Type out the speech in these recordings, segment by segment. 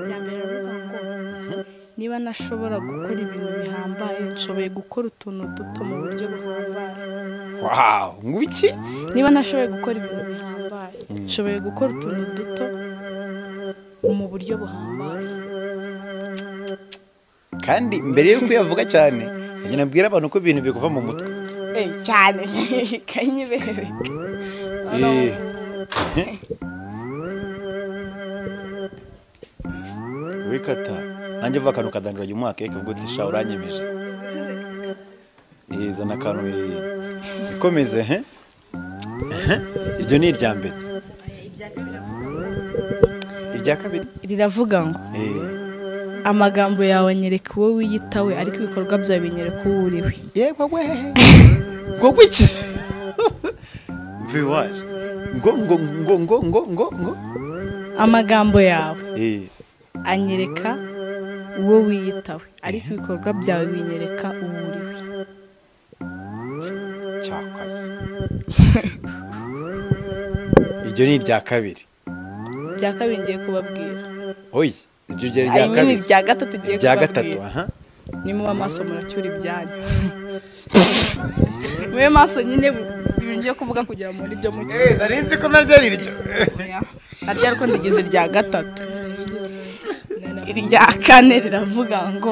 Irya mbere riravuga ngo niba nashobora gukora ibintu bihambaye, nshoboye gukora utuntu duto mu buryo buhambaye. Wow, nguki? Niba nashoboye gukora ibintu bihambaye, nshoboye gukora utuntu duto mu buryo buhambaye. Kandi mbere yo kuyavuga cyane, njye nabwira abantu ko ibintu bikuva mu mutwe. Cyane kanyibereke. Wikata nanjye vuga akantu kadandura jya umwaka eke ubwo tisha uranyemeje. Zana akantu ikomeze he. Iryo ni irya mbere. Irya kabiri riravuga ngo amagambo yawe anyereka uwo wiyitawe, ariko ibikorwa byawe binyereka uwo uriwe. Yego we ngo gwiki viwaje ngo ngo ngo ngo ngo ngo ngo amagambo yawe anyereka uwo wiyitawe, ariko ibikorwa byawe binyereka uwo uriwe. Cyakaze. Iryo ni irya kabiri. Irya kabiri ngiye kubabwira. Oyi, iryo ryari irya kabiri. Irya gatatu ngiye kubabwira. Irya gatatu, aha. Ni muba maso muracyura ibyanyu. Mube maso nyine ibintu ngiye kuvuga kugira ngo muri byo mucyo. Nari nzi ko naryo ari iryo. Naryo ariko ndigeze irya gatatu. Irya kane riravuga ngo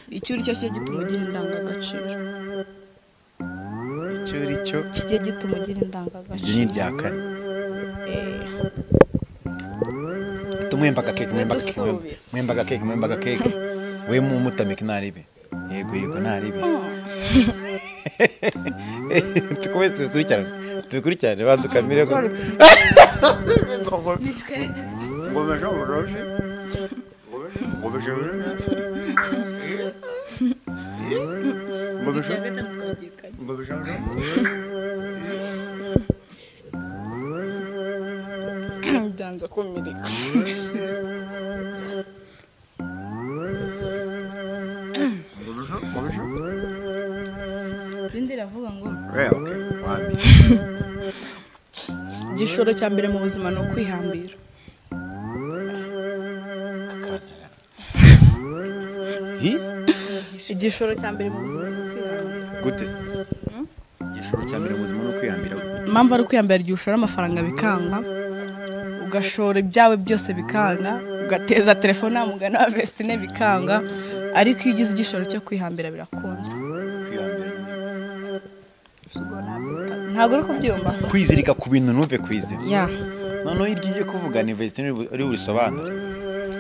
icyo uri cyo kijye gituma ugira indangagaciro. Icyo uri cyo kijye gituma ugira indangagaciro. Iryo ni irya kane. Tumwembaga keke, mwembaga keke, mwembaga keke, mwembaga keke. We mumutamike naribe. Yego yego naribe. Tukomeze tubikurikirane. Tubikurikirane banza ukamire ko. Ngo mejo roje. Ngo mejo. Ngo mejo. Ngo mejo. Byanze kumirika. Rindi ravuga ngo okay wami. Igishoro cya mbere mu buzima ni ukwihambira. Igishoro cya mbere mu buzima ni ukwihambira. Gute se? Igishoro cya mbere mu buzima ni ukwihambira. Impamvu ari ukwihambira, igihe ushora amafaranga bikanga, ugashora ibyawe byose bikanga, ugateza telefone mugana wa Vestine bikanga, ariko iyo ugize igishoro cyo kwihambira birakunda. Ntabwo uri kubyumva. Kwizirika ku bintu ntuve kwizima. Noneho iryo ugiye kuvuga ni Vestine uri burisobanure.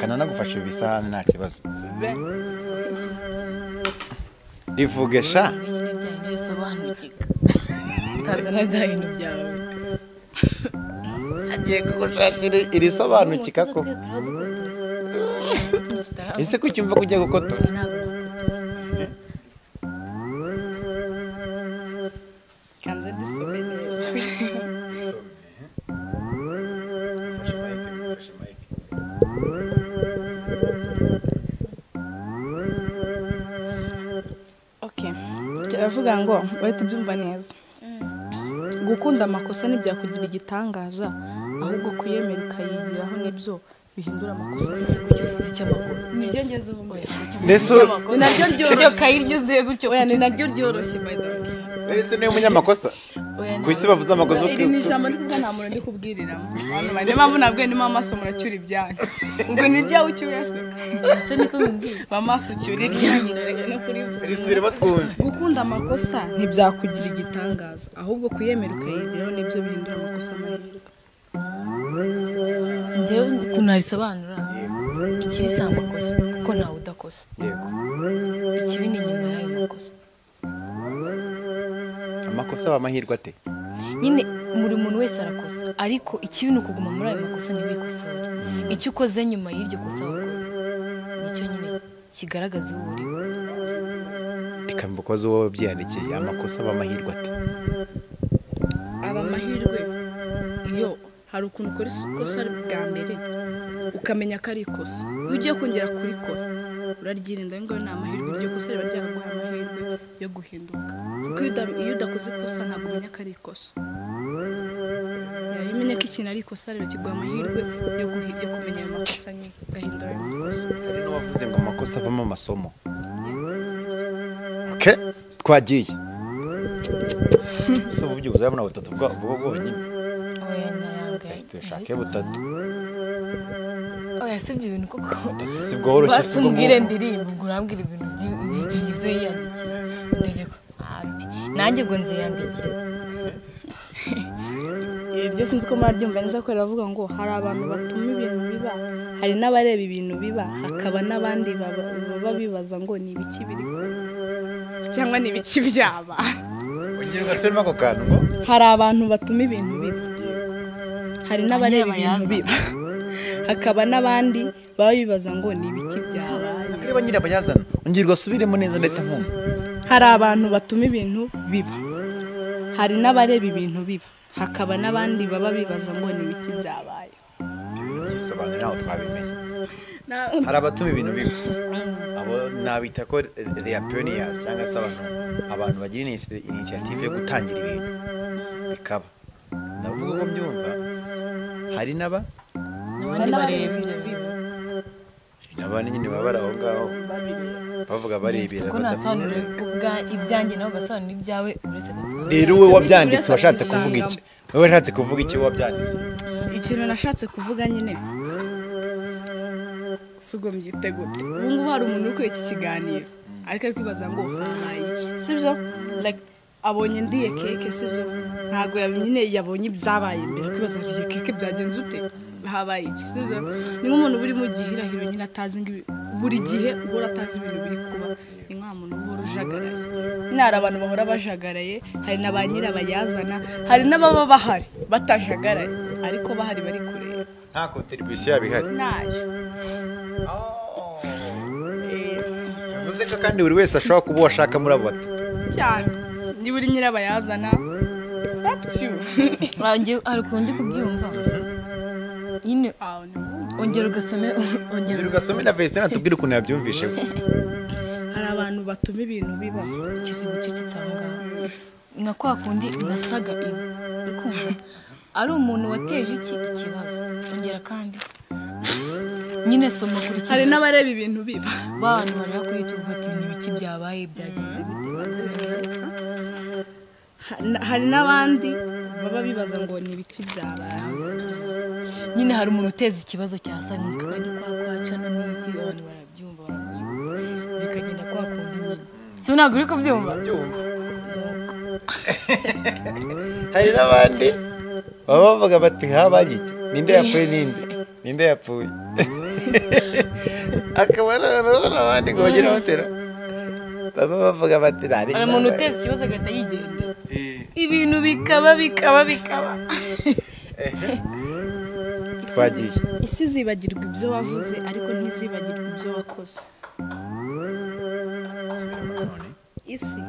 Kananagufasha ibisahani nta kibazo. Rivuge sha. Agiye kugushakira irisobanukika ko. Ese kucyumva kujya gukotora? Kanze disome neza. Fashe mic, fashe mic. Okay. Kiravuga ngo wowe tubyumva neza. Gukunda amakosa ntibyakugira igitangaza, ahubwo kuyemera ukayigiraho nibyo bihindura amakosa. Ese kukivuza icy'amakosa niryo ngezeho mbere. Ndeso ni naryo ryoroshye kayiryo uziye gutyo. Oya ni naryo ryoroshye by the way. Ese niyo munyamakosa ku isi bavuze amakosa. Iri ni ijambo ndi kuvuga, nta muntu ndi kubwiriramo. Abantu niyo mpamvu nabwiye ni amaso muracyura ibyanyu. Ubwo ni ibyawe ucyuye se? Ese niko mbwiye. Amaso ucyura ibyanyu no kurivuga. Risubiremo twumve. Gukunda amakosa ntibyakugira igitangaza, ahubwo kuyemera ukayigiraho nibyo bihindura amakosa amahirwe. Njyewe ukuntu narisobanura, ikibi si amakosa kuko ntawe udakosa. Yego. Ikibi ni nyuma y'ayo makosa. Amakosa aba amahirwe ate? Nyine buri muntu wese arakosa, ariko ikibi ni ukuguma muri ayo makosa ntiwikosore. Icyo ukoze nyuma y'iryo kosa wakoze nicyo nyine kigaragaza uwo uri we. Reka mbukoze wowe byiyandikiye, amakosa aba amahirwe ate? Aba amahirwe iyo hari ukuntu ukora ikosa bwa mbere ukamenya ko ari ikosa, iyo ugiye kongera kurikora uraryirinda. Ayo ngayo ni amahirwe, iryo kosa riba ryaraguha amahirwe yo guhinduka, kuko iyo udakoze ikosa ntabwo umenya ko ari ikosa. Iyo umenye ko ikintu ari ikosa rero kiguha amahirwe yo kumenya ayo makosa nyine ugahindura ayo makosa. Hari n'uwavuze ngo amakosa avamo amasomo. Okay, twagiye. So ubu uzabona butatu bwo bwonyine. Oya nayabwe. Ushake butatu. Oya sibyo ibintu koko. Butatu si bworoshye si bwo. Basumbwire ndirimbo ubwo urambwira ibintu by'ibyo yiyandikiye. Ndegeko. Nanjye ubwo nziyandikira. Ibyo sinzi ko murabyumva neza ko baravuga ngo hari abantu batuma ibintu biba, hari n'abareba ibintu biba, hakaba n'abandi baba bibaza ngo ni ibiki biri kuba cyangwa ni ibiki byaba. Ongera ugasubiremo ako kantu ngo hari abantu batuma ibintu biba, hari n'abareba ibintu biba, hakaba n'abandi baba bibaza ngo ni ibiki byabaye. Akareba nyirabayazana. Ongera ugasubiremo neza ndahita nkumva. Hari abantu batuma ibintu biba, hari n'abareba ibintu biba, hakaba n'abandi baba bibaza ngo ni ibiki byabaye. Byisobanura ntaho twabimenye. Hari abatuma ibintu biba, abo nabita ko they are pioneers cyangwa se abantu bagira initiative yo gutangira ibintu bikaba. Ndavuga ko mbyumva hari n'abandi bareba ibyo biba, n'abandi nyine baba bari aho ngaho bavuga barebera. Kuko nasobanura ibyanjye nawe ugasobanura ibyawe, buri wese agasobanura. Rero wowe wabyanditse washatse kuvuga iki? Wowe washatse kuvuga iki wabyanditse? Ikintu nashatse kuvuga nyine si ubwo mbyite gute. Ubu ngubu hari umuntu uri iki kiganiro ariko ari kwibaza ngo habaye iki, sibyo? Like abonye ndiye keke, sibyo? Ntabwo nyine yabonye ibyabaye mbere, kwibaza ndiye keke byagenze ute, habaye iki, sibyo? Ni nk'umuntu uri mu gihirahiro nyine atazi ngo buri gihe uhora atazi ibintu biri kuba, ni nka muntu uhora ujagaraye. Nyine hari abantu bahora bajagaraye, hari na ba nyirabayazana, hari n'ababa bahari batajagaraye ariko bahari bari kureba. Nta contribution yabo ihari. Nayo. Bivuze ko kandi buri wese ashobora kuba uwashaka muri abo batatu. Cyane. Niba uri nyirabayazana, it's up to you. Hari ukuntu ndi kubyumva. Nyine ongera ugasome, ongera ugasome na Vestine atubwire ukuntu yabyumvishe. Hari abantu batuma ibintu biba. Ikizi gucecetse aho ngaho. Nka kwa kundi nasaga ibi. Uri ari umuntu wateje iki ikibazo. Ongera kandi nyine soma kuri iki. Hari n'abareba ibintu biba. Abantu bareba kuri YouTube bati ibintu biki byabaye byagenze bite. Hari n'abandi baba bibaza ngo ni ibiki byabaye. Nyine hari umuntu uteza ikibazo cyasa nk'akandi kwa kwacana n'iki abantu barabyumva barabyibutsa bikagenda kwa kundi nyine. Si ntabwo uri kubyumva? Hari n'abandi baba bavuga bati habaye iki, ninde yapfuye, ninde yapfuye. Akaba n'abandi ngo bagire batera baba bavuga bati hari umuntu uteza ikibazo agahita yigendera, ibintu bikaba bikaba bikaba. Twagiye. Isi zibagirwa ibyo wavuze ariko ntizibagirwa ibyo wakoze. Isi